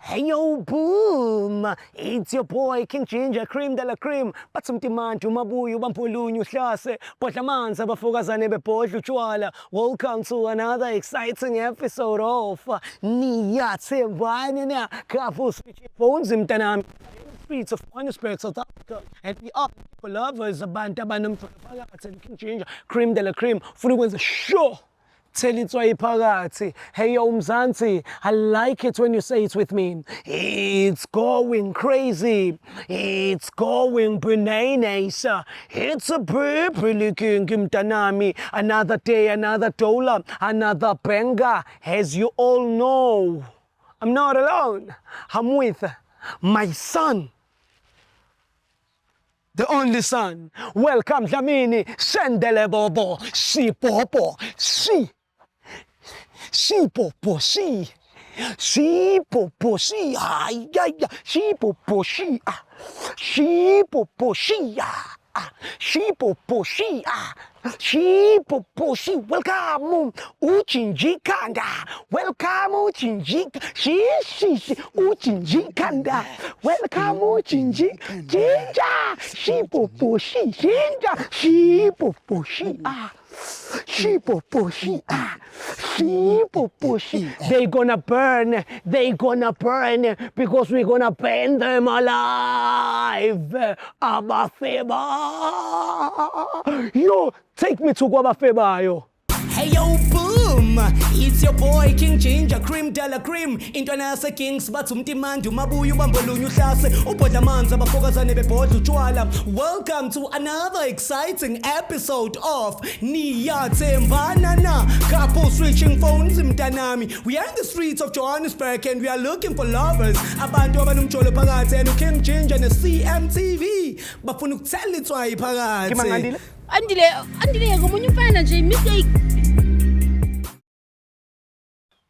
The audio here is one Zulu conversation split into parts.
Hey yo, boom! It's your boy King Ginger, Cream de la Cream. Bathi umtimanje umabuye ubamphulunye uhlase. Bhodla amanzi abafokazane bebhodla utshwala. Welcome to another exciting episode of Niyathembana na Couple Switching Phones mntanami. Streets of Johannesburg, South Africa, and we are for lovers abantu abanomjolo phakathi King Ginger, Cream de la Cream. Ufuna ukwenza sure Thela itswayi phakathi. Hey yo Mzansi, I like it when you say it with me. It's going crazy. It's going bananas. It's a baby king mntanami. Another day, another dollar, another banger. As you all know, I'm not alone. I'm with my son. The only son. Welcome Dlamini. Sendele bobo. Si popo. Si. Si popo si. Si popo si. Ay ay ay. Si popo si. Ah. Si popo si. Ah. Ah. Si popo si. Ah. Si popo si. Welcome. Uchinji kanda. Welcome uchinji. Si si si. Uchinji kanda. Welcome uchinji. Ginger. Si popo si. Ginger. Si popo si. Ah. Si popo si. Ah. Si popo si. They gonna burn. They gonna burn because we gonna burn them alive. Abafeba. Yo, take me to kwabafebayo. Hey yo, boom! It's your boy King Ginger, Cream de la Cream. Intwana yase Kings bathi umtimandi umabuye ubambolunye uhlase ubhodla amanzi abafokazane bebhodla utshwala. Welcome to another exciting episode of Niyathembana na Couple Switching Phones mntanami. We are in the streets of Johannesburg and we are looking for lovers. Abantu abanomjolo phakathi and King Ginger ne CMTV bafuna ukuthela itswayi phakathi. Kimangandile? Andile, Andile ngomunye umfana nje mistake.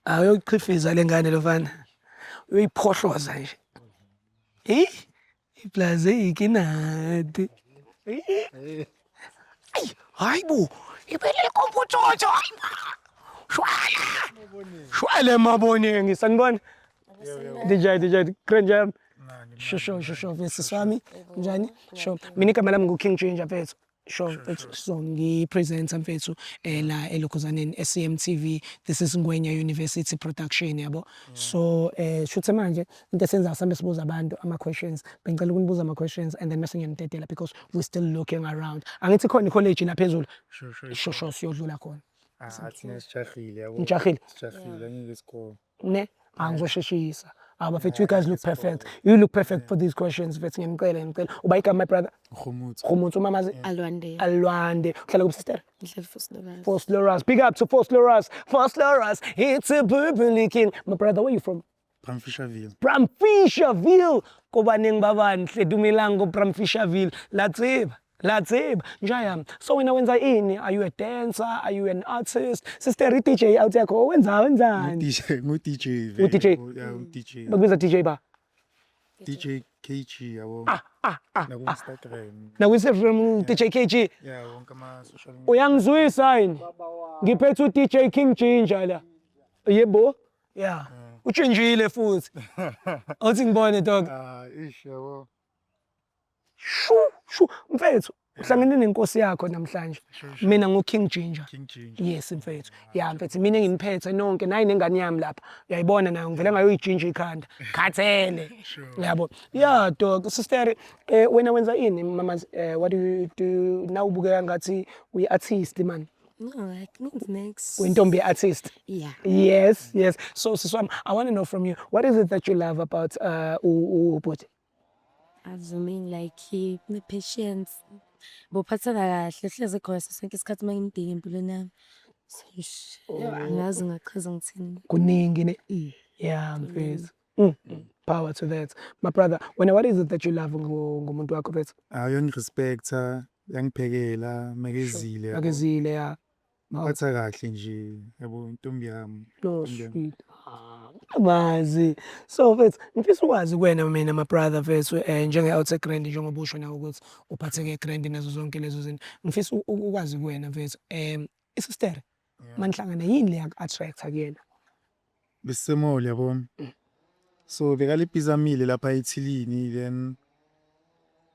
Ayoyichifiza lengane lofana. Uyoyiphohloza nje. Eh? Iplaza ikinati. Ay, hayibo. Iphelele komputshotho. Shwala. Shwala maboneng sanibona. DJ DJ Grand Jam. Sho sho sho sho mfethu sami. Njani? Sho. Mina igama lami ngu King Ginger mfethu. Sho mfethu so ngi-presenter mfethu la elokhuzaneni e-CMTV. This is Ngwenya University production yabo. So shuthe manje into esenza sambe sibuza abantu ama questions. Bengicela ukunibuza ama questions and then mase ngiyanidedela because we still looking around. Angithi khona i-college la phezulu. Sure, sure. Sho sho siyodlula khona. Ah, thina sijahile yabo. Nijahile? Sijahile angeke isikole. Ne? Angizosheshisa. Ah bafethu you guys look perfect. You look perfect for these questions mfethu ngiyanicela ngiyanicela. Uba igama my brother? Rhomutso. Rhomutso umamazi? Alwande. Alwande. Uhlala kuphi sister? Ngihlala Vosloorus. Vosloorus. Big up to Vosloorus. Vosloorus. It's a bubbly king. My brother, where you from? Bramfisherville. Bramfisherville. Ko baneng ba bantle dumelang ko Bramfisherville. La tseba. La tseba. Njaya. So wena wenza ini? Are you a dancer? Are you an artist? Sister i-DJ out yakho wenza wenzani? DJ, ngu DJ. Ngu DJ. Yeah, ngu DJ. Bakubiza DJ ba? DJ KG yabo. Ah ah ah. Naku Instagram. Na Instagram DJ KG. Yeah, wonke ama social media. Uyangizwisa yini? Ngiphethe u-DJ King Ginger la. Yebo. Yeah. Utshintshile futhi. Awuthi ngibone dog. Ah, ish yabo. Shu shu mfethu uhlangene nenkosi yakho namhlanje. Mina ngu King Ginger. King Ginger. Yes mfethu. Ya mfethu mina enginiphethe nonke nayi nengane yami lapha. Uyayibona nayo ngivele ngayoyijinja ikhanda. Khathele. Yabo. Yeah dog sister wena wenza ini mama what do you do now ubukeka ngathi uyi artist man. No, like means next. Uyintombi ye-artist. Yeah. Yes, yes. So sisi wami, I want to know from you, what is it that you love about ubhuti? Azuming like he ne-patience. Bophathana kahle hleze khona sonke isikhathi uma ngimdinga empilweni yami. So ish, angazi ngachaza ngithini. Kuningi ne? Yeah, mfethu. Power to that. My brother, wena what is it that you love ngomuntu wakho mfethu? Ah, uyangi-respecta, uyangiphekela, makezile yabo. Akezile ya. Ngiphatha kahle nje yabo intombi yami. No Intombi yami. sweet. Ah, Amazi. So mfethu, ngifisa ukwazi kuwena mina my brother mfethu njenge outer grand njengoba usho nawe ukuthi uphatheke grand nazo zonke lezo zinto. Ngifisa ukwazi kuwena mfethu isister manihlangana yini le yaku-attracta kuyena? Besisemall yabona. So bekalibhizamile lapha ethilini, then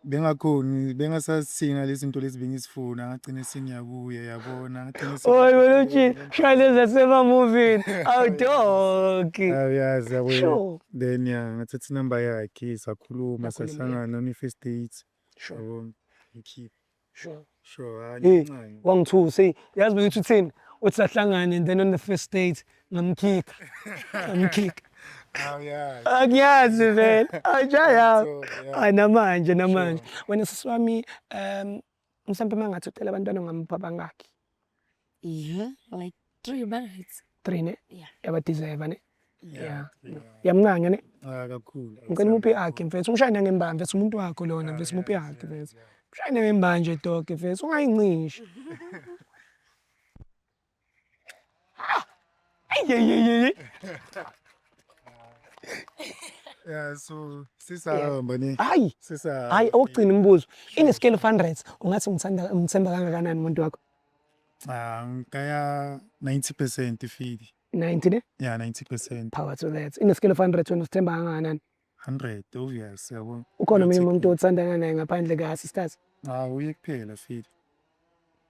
bengakhoni, bengasazithenga lezi zinto lezi bengizifuna, ngagcine sengiyakuye, yabona, ngagcine Oy wena uthi shaya lezi zasemamuvini. Awu dog. Awuyazi, yabo. Sure. Then ya, ngathatha inamba yakhe, sakhuluma, Nakhuluma, sahlangana on i-first date. Sure. Yabo, ngikhipha. Sure. Sure, hayi, Hey, ngincane. wangithusa, hey, yazi bengithi uthini? Uthi sahlangana and then on the first date ngamkhipha. Ngamkhipha. Awuyazi. Angiyazi vele. Ajaya. So, yeah. Ay namanje namanje. Wena sisi wami mhlampe mangathi ucela abantwana ungamupha bangaki? Yeah, like 3 minutes. 3 ne? Yeah. Yabadeserve ne? Yeah. Yeah. Yamncanya ne? Ah, kakhulu. Ngicela umuphe i-hug mfethu, umshaye nangembambe mfethu, umuntu wakho lona mfethu, muphe i-hug mfethu. Mshaye nangembanje dog mfethu, ungayincishi. Ay ay ay ay. Yeah, so sisahamba ne. Hayi. Sisahamba. Hayi, okugcina umbuzo. In a scale of 100, ungathi ngithanda ngithemba kangakanani umuntu wakho? Ah, ngikaya 90% ifidi. 90 ne? Yeah, 90%. Power to that. In a scale of 100 wena usithemba kangakanani? 100 obvious, yabo. Ukhona omunye umuntu othandana naye ngaphandle ka sisters? Ah, uye kuphela fidi.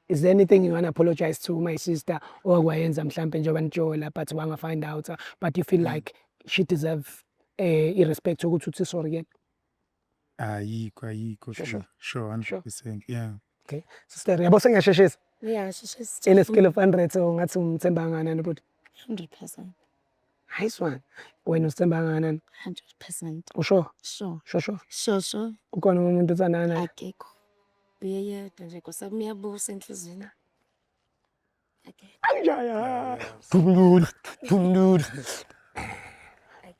Is there anything you want to apologize to my sister owakwayenza mhlampe njengoba nijola but wanga find out, but you feel like she deserve i-respect ukuthi uthi sorry kuyena? Ayikho, ayikho. Sure, Sure, sure. sure, 100%. Yeah. Okay. Sister, yabo sengiyasheshisa. Yeah, sheshisa. In a scale of 100 ungathi umthemba kangakanani bhuti? 100%. Nice one. Wena usithemba kangakanani? 100%. Usho? Sure. Sure, sure. Sure, sure. Ukhona umuntu othandana naye? Akekho. Uyeyedwa nje Nkosi uyabusa enhliziyweni. Akekho. Anjaya. Tumdur, tumdur.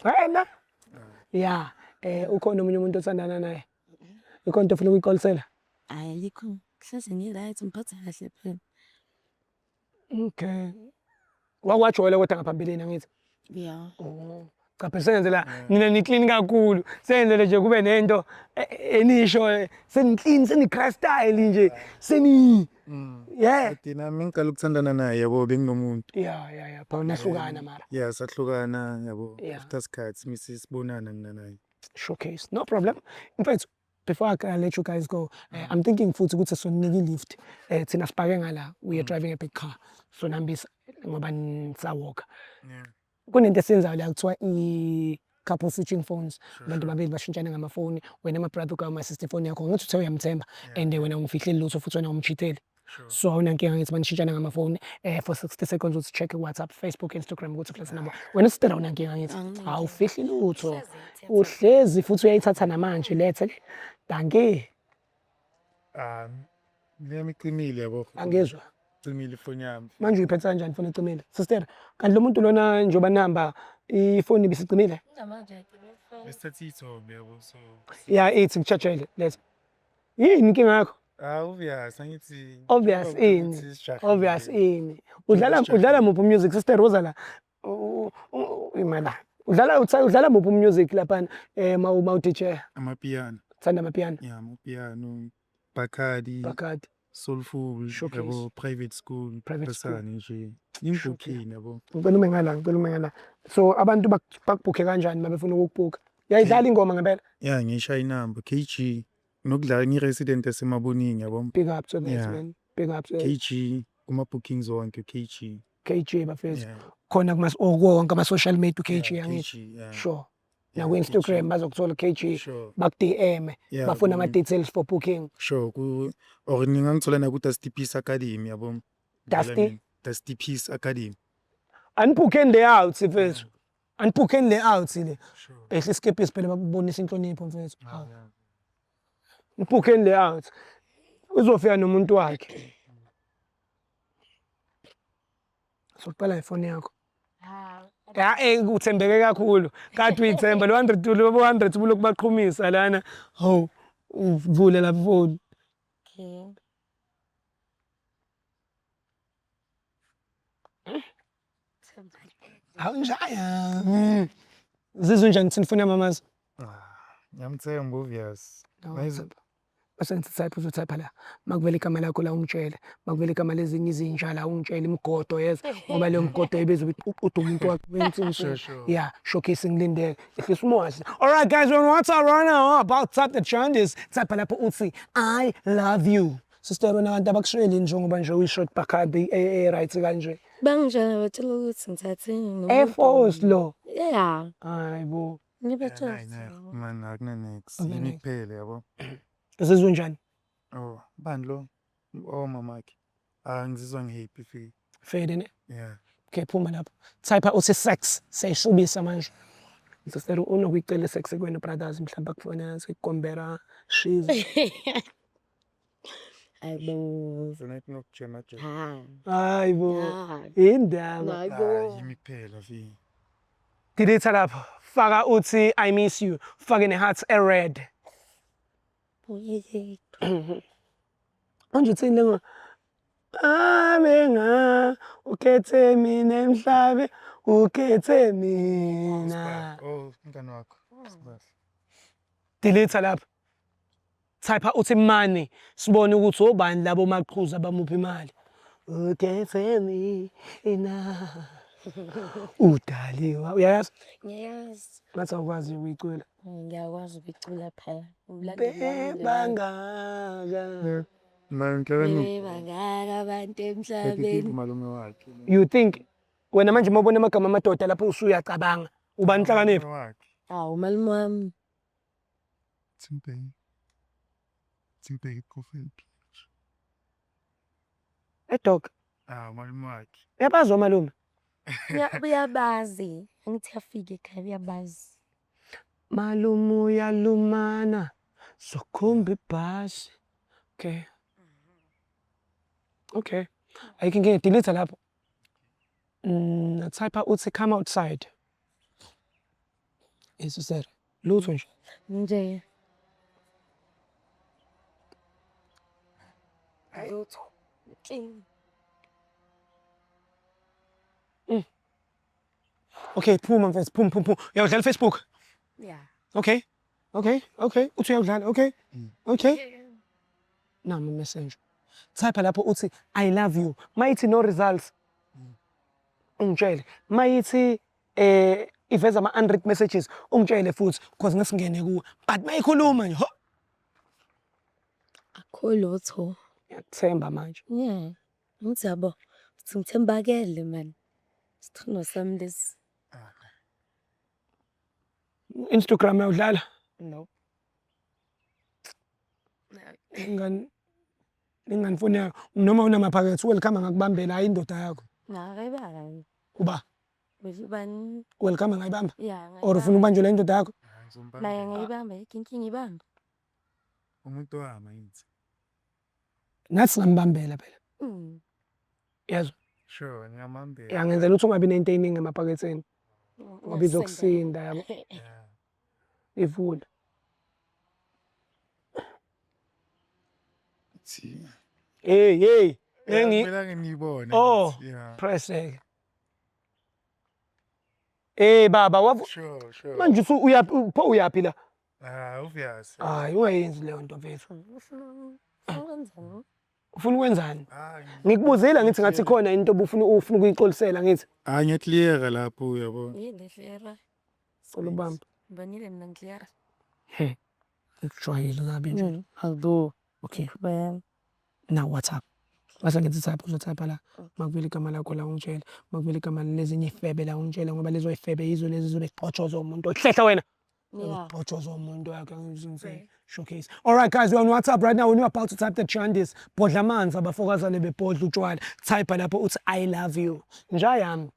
Wena? Yeah, ukhona omunye umuntu othandana naye? Ikhona into ofuna ukuyixolisela? Ayikho. Hleze ngi-right, ngiphatha kahle phela. Okay. Wakwajoyela kodwa ngaphambilini angithi? Yeah. Oh. Cha phela sengenzela nina ni clean kakhulu. Sengenzele nje kube nento enisho seni clean, seni crash style nje. Seni Yeah. Thina mengiqala ukuthandana naye, yabo, benginomuntu. Yeah. Phela nahlukana mara. Yeah, sahlukana, yabo. Yeah. After sikhathi mise sibonana mina naye. Showcase. No problem. In fact, before I let you guys go, I'm thinking futhi ukuthi sonika i-lift. Thina sipake ngala, we are driving a big car. So nihambisa ngoba nisawalka. Yeah. Kunento esiyenzayo la kuthiwa i-couple switching phones. Abantu babili bashintshana ngamafoni. Wena my brother ugawa my sister ifoni yakho. Ngithi uthe uyamthemba and wena ungifihleli lutho futhi wena umcheateli. So awunankinga ngithi banishintshana ngamafoni for 60 seconds uthi check WhatsApp, Facebook, Instagram ukuthi kulezi number. Wena sister awunankinga ngithi Anginankinga. awufihli lutho. Uhlezi futhi uyayithatha namanje lethe le. Dankie. Ah, leyami icimile, yabo. Angizwa. Icimile ifoni yami. Manje uyiphethe kanjani ifoni ecimile? Sister, kanti lo muntu lona njengoba nihamba ifoni ibisicimile? Namanje ayicime ifoni. Besithatha iy'thombe, yabo, so. Yeah, ithi ngitshajele letha. Yini inkinga yakho? Ah, obvious, angithi. Obvious ini? Ukuthi sijahile. Obvious ini? Udlala muphi music sister Rosa la? Imala. Udlala muphi music lapha ma DJ? Amapiano. Thanda amapiano. Yeah, amapiano. Bacardi. Bacardi. Soulful, Showcase. yabo, private school, Private school. Pasani nje. Ngibhukhini, yabo. Ngicela ume ngala, ngicela ume ngala. So abantu bakubhukhe kanjani mabefuna ukukubhuka? Uyayidlala ingoma ngempela? Yeah, ngishaya inamba KG. Nokudlala ngi-resident yaseMaboneng, yabo. Big up to that Yeah. man. Big up to that. KG kuma bookings wonke KG. KG bafethu. Yeah. Khona kuma wonke ama social media KG Yeah, angithi. KG, yeah. Sure. Yeah, Na ku Instagram KG. bazokuthola KG. Sure. Baku DM Yeah, bafuna ama details for booking. Sure, ku or ningangithola na ku Dusty Peace Academy, yabo. Dusty? Dusty Peace Academy. Anibhukheni le out mfethu. Anibhukheni le out le. Sure. Ehla isikepisi phela bakubonisa inhlonipho mfethu. Ah, yeah. Nibhukheni le out. Uzofika nomuntu wakhe. Soqala ifoni yakho. Ya uthembeke kakhulu. Kade uyithemba lo 100 lo 100 ubulokhu baqhumisa lana. Hawu uvule lapha ifoni. Okay. Awunjaya. Zizwe njani thina ifoni yamamazi? Ah, ngiyamthemba obvious. No, Mayiz- Bese ngithi type uzotype la. Makuvela igama lakho la ungitshele. Makuvela igama lezinye izinja la ungitshele imigodo yes. Ngoba leyo migodo ibizobe iququda umuntu wakho. Sure, sure. Yeah, showcase ngilindele. Ehlisa umoya. All right guys, we're on WhatsApp right now about type the changes. Type lapho uthi I love you. Sister wena kanti abakushayeli njengoba nje uyi-short bakabi e-right kanje. Bangitshela batshela ukuthi ngithathe nomuntu. Air Force lo. Yeah. Hayi bo. Ngibatshela. Man, akuna-nex. Akuna Yimi nex. kuphela yabo. Uzizwa unjani? Oh, bani lo? Oh mamakhe. Ah, ngizizwa ngi-happy fi. Fede ne? Yeah. Okay, phuma lapho. Type uthi sex, siyayishubisa manje. Sister unokuyicela sex kwena brothers mhlawumbe akufona sikugombera shiza. Hayibo. Funa nokujema jema. Ha. Hayi bo. Ha. Indaba. Hayibo. Ah, yimi kuphela fi. Delete lapho. Faka uthi I miss you. Fake ne heart e red. Uyeyethu. Manje uthini le ngoma? Ame nga ukhethe mina emhlabe ukhethe mina. Oh, umngani wakho. Sibahle. Delete lapho. Type uthi money sibone ukuthi obani labo maqhuzu abamupha imali. Ukhethe mina. Udaliwa. Uyayazi? Ngiyazi. Ngathi awukwazi ukuyicula. Ngiyakwazi ukuyicula phela. Umlandeli wami loyo. Bebangaka. Man, ngicela Bebangaka abantu emhlabeni. malume wakhe. You think wena manje mawubona amagama amadoda lapho usuyacabanga ubani inhlakanipho? Malume wakhe. Awu malume wami. Thimbheki. Thimbheki profile picture. Eh dog, Ah, malume wakhe. uyabazi omalume? Uyabazi. Angithi afike ekhaya uyabazi. Malume uyalumana, sokhomba ibhasi. Okay. Okay. Ayikho inkinga, delete lapho. Type uthi come outside. Isusere. Lutho nje. Nje. Lutho. Clean. Okay, phuma mfethu, phuma phuma phuma. Uyawudlala Facebook? Yeah. Okay. Okay, okay. Uthi uyawudlala, okay. Okay. Nami messenger. Type lapho uthi I love you. Mayithi no results. Ungitshele. Mayithi iveza ama unread messages ungitshele futhi because ngesingene kuwe. But mayikhuluma nje, ho, Akho lutho. ngiyakuthemba manje. Yeah. Ngithi yabo. Uthi ngithembakele man. Isithandwa sami lesi. Instagram uyawudlala? No. Ingani ingani yakho noma unamaphakethe welcome angakubambela hayi indoda yakho. Ngakayibanga. Uba Ubani? welcome angayibamba Yeah. or ufuna ukubanjelwa indoda yakho? Ah, ngizombamba. Naye ngayibamba ayikho inkinga ibamba. Umuntu wami angithi. Nathi singambambela phela. Yezwa. Sure, ngiyamambela. Ya ngenzela ukuthi ungabi nento eyiningi emaphaketheni ngoba izokusinda yabo. Yeah. Ivula. Thi. Hey hey, engi Kumele ngiyibone. Oh. ngithi, Yeah. press ke. Eh baba wavu Sure, sure. manje usu uyaphi pho uyaphi la? Ah, obvious. Hayi ungayenzi leyo nto mfethu. Ufuna ukwenzani? Ufuna ukwenzani? Ah, Ngikubuzile ngithi ngathi khona into obufuna ufuna ukuyixolisela ngithi. Ah, ngiyaclear lapho uyabo. Yini lehlera? Cela ubambe. Ngibonile mina ngiclear. Ngikujwayele kabi nje. Although Okay. bayami. Now WhatsApp. Mase ngithi type uzotype la. Makuvela igama lakho la ungitshele. Makuvela igama lezinye ifebe la ungitshele ngoba lezo ifebe yizo lezi zobe xotshoza umuntu. Hlehla wena. Yeah. Xotshoza umuntu wakhe showcase. All right guys, we're on WhatsApp right now. When you're about to type the Chandis, bodla amanzi abafokazane bebhodla utshwala. Type lapho uthi I love you. Nja yami.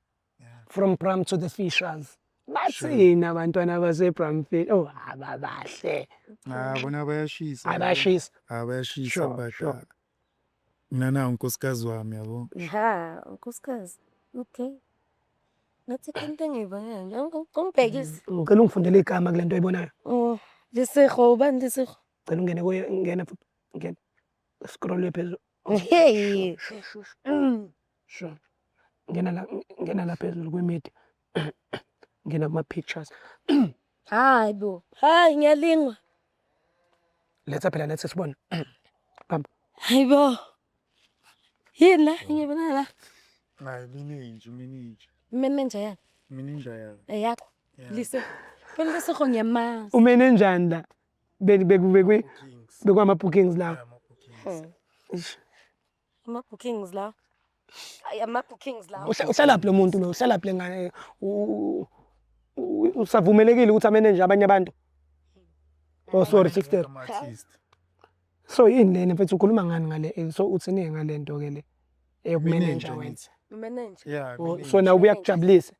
From Bram to the Fishers. Bathini abantwana baseBramfield? Oh, ababahle. Ah, bona bayashisa. Abayashisa. Ah, bayashisa Sure, but sure. mina nawo unkosikazi wami yabo. Ha, unkosikazi. Okay. Ngathi khona into engiyibonayo nje. Ungibhekise. Ngicela ungifundele igama kule nto oyibonayo. Oh, Lesego, ubani Lesego? Ngicela ungene kuye, ngena futhi. Ngena. Scroll phezulu. Hey. Sure, sure, sure. Sure. Ngena la, ngena la phezulu kwi-media. Ngena kuma-pictures. Hayi bo. Hayi ngiyalingwa. Letha phela, letha sibone. Bamba. Hayibo. Yini la? Ngiyibona la. Hayi, mininji, mininji. Manager yani. Mininja yami. Eyakho. Yeah. Lise. Phela Lesego ngiyamazi. Umene njani la? Beku Bookings. bekwama bookings la. Yeah, ama-bookings. Eish. Ama-bookings la. Ay, ama-bookings la. Uhlalaphi lo muntu lo? Uhlalaphi le ngane? Usavumelekile ukuthi amenenje abanye abantu? Oh sorry sister. Ama-artist. So yini lena mfethu, ukhuluma ngani ngale? So uthini ngale nto ke le? Eyokumenenja Manager wena. ngithi. Manager. Yeah, Oh, manager. so nawe uyakujabulisa.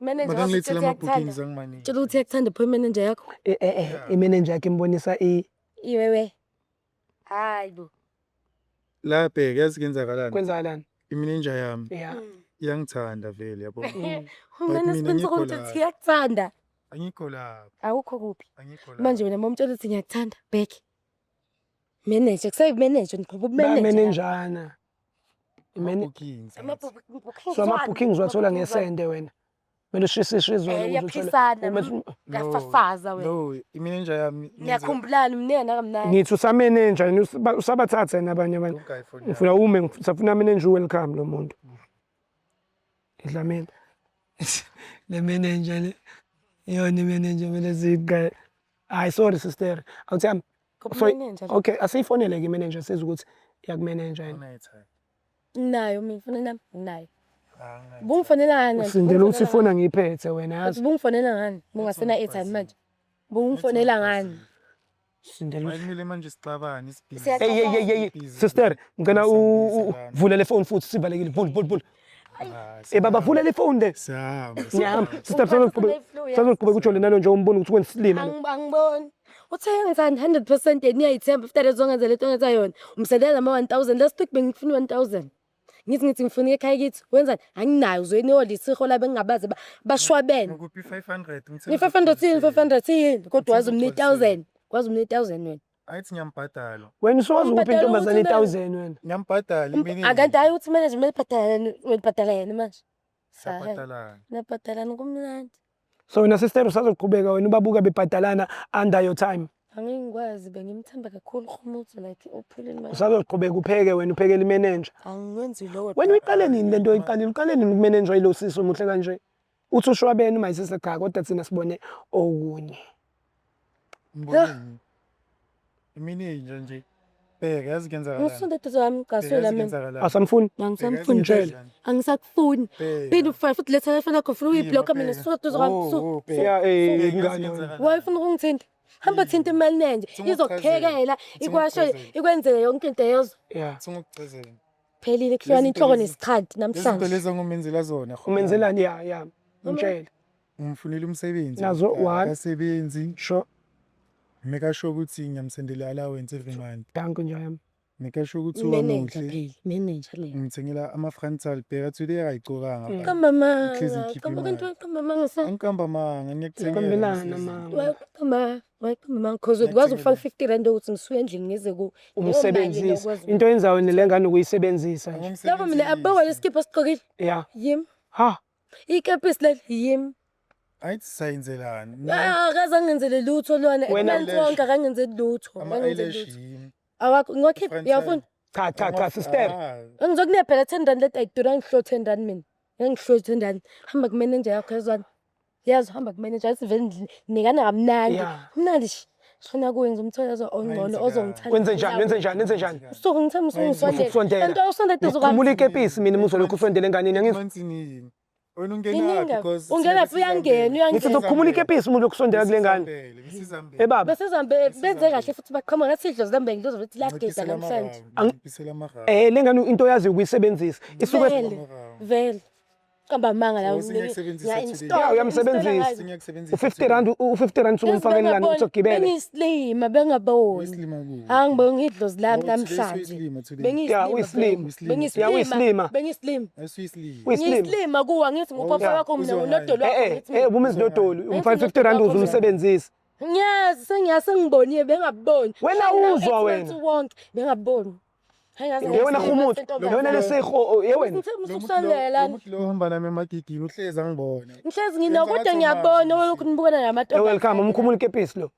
Manager wakho Makangilethele uthe uyakuthanda. ama-bookings angimaniki. Tshela ukuthi uyakuthanda pho manager yakho. I-manager yakhe imbonisa i Iwewe. Hayi bo. La bheka, yazi kuyenzakalani? Kwenzakalani? Iminenja yami iyangithanda vele, yabo. Mina mina sibonisa ngikho ukuthi la. uyakuthanda. Angikho lapho, Awukho kuphi? angikho lapho. Manje wena momtshela ukuthi ngiyakuthanda, bheke. Manager, kuseyi-manager ngiqhuba ubumeneja. Bamenenjana. Ama-bookings. Ama-bookings. So ama-bookings wathola ngesende wena. Kumele ushisishe izolo Eh, ukuze uthole. uyaphisana. Uyafafaza wena. No, iminenja yami Ngiyakhumbulana umnene nakamnandi. Ngithi usamenenja yena, usabathatha yena abanye abantu. Ngifuna ume, ngisafuna manager welcome lo muntu. Dlamini. Le manager le. Iyona i-manager kumele siyiqale. Hayi sorry sister. Awuthi yami. So, Manager. okay, asiyifonele ke i-manager sizwe ukuthi iyakumeneja yena. Nayo mina ngifuna nami nayo. Bungifonela ngani? Usindela ukuthi ifoni angiyiphethe wena yazi. Bungifonela ngani? Bungasena airtime manje. Bungifonela ngani? Sindela ukuthi Kumele manje sixabane, sibhizi. Siya- Hey hey hey hey Busy. sister, ngicela Sihambise lana. uvule le phone futhi sivalekile. Vula vula vula. Ah, Eh baba, vula le phone le. Siyahamba. Ngiyahamba. Sister, Ungiphathisa ne-flu, yazi. sazoqhubeka ujole nalo nje umbone ukuthi kwensilima lo. Angiboni. Uthe ngithanda 100% yena uyayithemba after lezo ngenza lento ngenza yona. Umsendela nama 1000 last week bengifuna 1000. Ngithi ngifuna ekhaya kithi wenzani? Anginayo uzoyiniwa lisiho la bengingabazi bashwabene. Ngikuphi 500? Ni 500 yini, 500 yini? Kodwa wazi umne 1000. Kwazi umne 1000 wena. Ayithi ngiyambhadala. Wena usuwazi ukuphi Umbhadala intombazane ukuthi i-1000 wena. Ngiyambhadala iminenja. Akanti hayi ukuthi manager kumele ibhadalane, uyibhadala yena manje. Siyabhadalana. Nabhadalana kumnandi. So wena sister usazoqhubeka wena ubabuka bebhadalana under your time. Angeke ngikwazi, bengimthemba kakhulu uMkhumutso, like uphilile manje. Usazoqhubeka upheke wena, uphekele imenenja. Angiwenzi lowo. Wena uyiqale nini lento oyiqalile? Uqale nini ukumenenjwa yilo sisi omuhle kanje? Uthi ushwabene uma sister, cha kodwa thina sibone okunye. Ngiboneni? Iminenja nje. Bheka, yazi kuyenzakalani. Ngisonde eduze kwami Bheka, gaswela yazi mina. kuyenzakalani. Asamfuni. Angisamfuni. Ngitshele. Angisakufuni. Bheka. Phinde ufake futhi letha ifoni yakho, ufuna ukuyibhlokha mina, suka eduze kwami. Oh, Suka. oh, bheka. Ya eh Bheka, yazi ngane wena. kuyenzakalani. Why ufuna ukungithinta? Hamba thinta imali nenje. Izokuphekela, ikwasho, Ngikuchazele. ikwenzele yonke into yezwa. Yeah. Singokuchazela. Phelile kuhlukana Lezi inhloko zinto lezi- nesichadi Lezi zinto namhlanje. lezi angumenzela zona. Umenzelani? Ya ya. Ngitshele. Ngimfunela umsebenzi. Nazo, one. Akasebenzi. Sure. Make sure ukuthi ngiyamsendela allowance every month. Danko nje yami. Make sure ukuthi Manager wamuhle. phela, manager le. Ngimthengela ama-frontal, bheka today akayigcokanga. Qamba amanga. Ngihlezi ngikhipha Qamba imali. into, qamba amanga sa. Angiqamba amanga, ngiyakuthengela. Qambelana ngihlezi. mama. Wayiqamba, wayiqamba amanga cause ukwazi ukufaka 50 rand ukuthi ngisuke endlini ngize ku. Umsebenzisi. Into oyenzayo nele ngane ukuyisebenzisa nje. Lapho mina abekwa lesikipha sigqokile. Yeah. Yimi. Ha. Ikepisi leli yimi. Ayithi sayenzelani. Ah, akaze angenzele lutho lona. Wena- Ekumele konke akangenzeli lutho. Akangenzeli Ama-eyelash lutho. yimi. Awakho ngiwakhipha, Frontal. uyafuna? Cha cha cha sister. Ah, Ngizokunika phela 10 rand leti ayidura, ngihlo 10 rand mina. Ngihlo 10 rand. Hamba kumanager yakho yezwana. Yazi hamba kumanager yazi vele nikana kamnandi. Yeah. Mnandi shi. Shona kuye ngizomthola zo ongcono Mayenzekani. ozongithanda. Wenze njani? Wenze njani? Wenze njani? Usuke ngithemba usungisondela. Usukusondela. Kanti awusondela eduze kwami. Ngikhumula ikepisi mina uma uzolokhu usondela enganeni angizwa. Manzini yini? Wena ungenaphi Iningi. because Ungenaphi uyangena Ngithi uyangena. ngizokukhumula ikepisi uma ulokhu usondela kule ngane. Besizambele. Eh baba. Besizambe benze kahle futhi baqhamuka ngathi idlozi lambe ngidlozi futhi lagida namhlanje. Ngiphисela ama-round. Eh le ngane into oyazi ukuyisebenzisa. Isuke Vele. Vele. Qamba amanga la. Oh, sengiyakusebenzisa today. Ya, uyamsebenzisa. Sengiyakusebenzisa. U50 rand, u50 rand suke umfakele lana uthi ugibele. Bengiyislima bengaboni. Uyislima kuphi? Angibongi idlozi lami Oh, today namhlanje. usuyislima today. Ya, uyislima. Ya, uyislima. Bengiyislima. Ayisuyislima. Uyislima. Ngiyislima kuwa ngithi ngupapa Yeah. wakho mina Uzwa ngunodoli wakho Eh eh ngithi eh ubuma izidodoli umfaka 50 rand uze umsebenzise. Ngiyazi sengiyazi sengibonile bengaboni. Wena Hlala uzwa eight wena. months wonke bengaboni. Hayi ngaze Ye wena ngayislima Khumuthu, sentombazane. ye wena lesiho, ye wena. Ngithe usukusondela. Lo muntu lo ohamba nami emagigini uhlezi angibona. Ngihlezi ngina kodwa Yenza ngathi ngiyabona umazi lokhu nibukana Eh namantombazane. welcome, umkhumula ikepisi lo.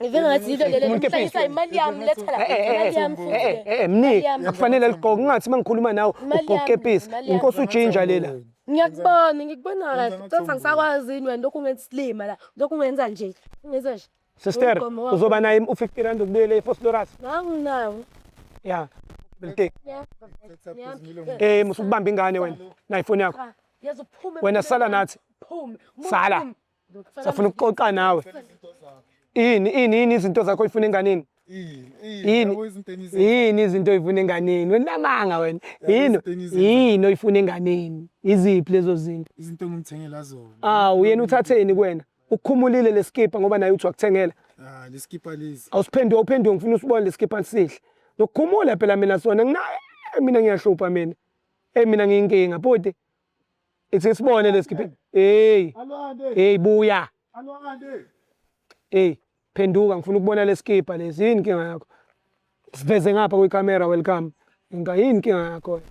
Ngive ngathi yilo lelo Umuntu limhlanyisa imali yami letha la. Imali yami futhi. Mniki Imali yami. akufanele ligqoke ungathi uma ngikhuluma nawe Imali ugqoke yami, ikepisi imali yami. inkosi ujinja lela. Ngiyakubona, ngikubona kahle. Wenza Kodwa angisakwazi yini wena lokhu ungenza isilima la. Lokhu ungenza nje. Ungenza nje. Sister, Umgomo wakho. uzoba naye u-50 rand ukubuyele eVosloorus. Anginawo. Ya. Beliteki. Yeah. Musukubamba ingane wena. Nayi ifoni yakho. Cha, yazi uphume. Wena sala nathi. Phume. Sala. Uphume. Safuna ukuxoxa nawe. Ini ini ini izinto zakho oyifuna enganeni? Ini, Yini? yabo izinto enizenzayo. Yini izinto oyifuna enganeni? Wena namanga wena. Yabo Yini? izinto enizenzayo. Yini oyifuna enganeni? Iziphi lezo zinto? Izinto engimthengela zona. Awu yena uthatheni kuwena? Ukukhumulile leskipa ngoba naye uthi wakuthengela. Ah, leskipa lezi. Awusiphenduke awuphenduke ngifuna usibone leskipa sihle. Nokukhumula phela mina sona nginaye mina ngiyahlupha mina. Hey mina ngiyinkinga bhuti. Ithi sibone leskipa. Hey, Alwande, hey buya. alwande. Hey, phenduka ngifuna ukubona leskipa lesi. Yini inkinga yakho? Siveze ngapha kwi-camera welcome. Inka yini inkinga yakho?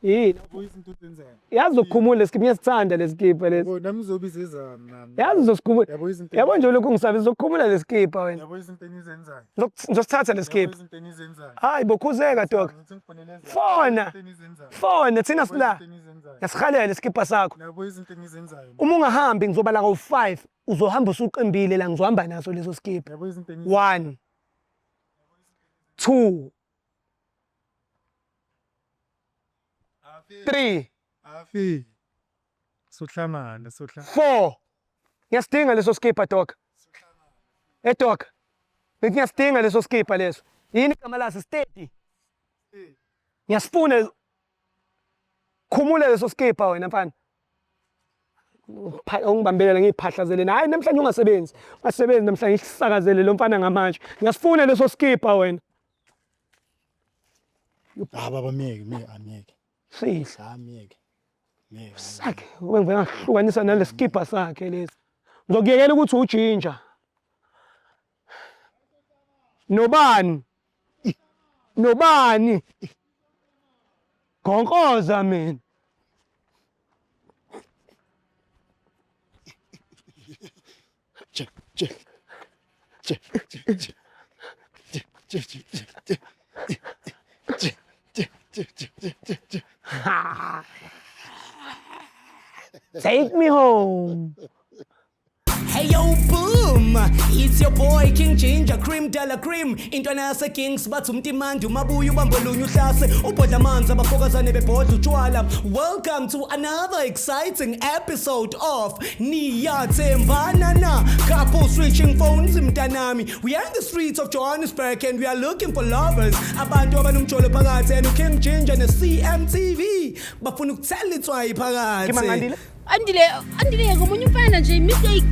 Yini? Yabo izinto ozenzayo. Yazi ukukhumula leskipa ngiyasithanda leskipa lesi. Yabo nami ngizobiza ezami nami. Yazi uzosikhumula. Yabo izinto. Yabo nje lokhu ngisabe uzokhumula leskipa wena. Yabo izinto enizenzayo. Ngizosithatha Yabo leskipa. izinto enizenzayo. Hayi bokhuzeka dog. Ngithi ngifonele ezami. Fona. Izinto enizenzayo. Fona thina Yabo sila. izinto enizenzayo. Yasihalela iskipa sakho. Yabo izinto enizenzayo. Uma ungahambi ngizobala kawu-5 uzohamba usuqimbile la ngizohamba naso leso skipa. Yabo izinto enizenzayo. 1 2 3 Afi. Sohlangana, sohlangana. 4 Ngiyasidinga leso skipa dog. Eh dog. Ngithi ngiyasidinga leso skipa leso. Yini igama laso steady. Ngiyasifuna khumula leso skipa wena mfana. Ungibambelela ngiyiphahlazele na. Hayi namhlanje ungasebenzi. Ungasebenzi namhlanje ngisakazele lo mfana ngamanje. Ngiyasifuna leso skipa wena. Ah baba myeke, myeke, amyeke. Sihle. Ah myeke. Myeke. Sakhe ube ngivele ngahlukanisa naleskipa sakhe lesi. Ngizokuyekela ukuthi ujinja. Nobani? Nobani? Gonkoza mina. Che, che. Che, che, che. Che, che, che, che. Che, che, che, che, che, che, che. Take me home. Hey yo boom, it's your boy King Ginger Cream Della Cream. Intwana yase Kings bathi umtimandi umabuya ubambolunye uhlase ubhodla amanzi abafokazane bebhodla utshwala. Welcome to another exciting episode of Niyathembana Na. Couple switching phones mntanami. We are in the streets of Johannesburg and we are looking for lovers. Abantu abanomjolo phakathi and King Ginger ne CMTV bafuna ukuthela itswayi phakathi. Kimangandile? Andile, Andile ngomunye umfana nje mistake.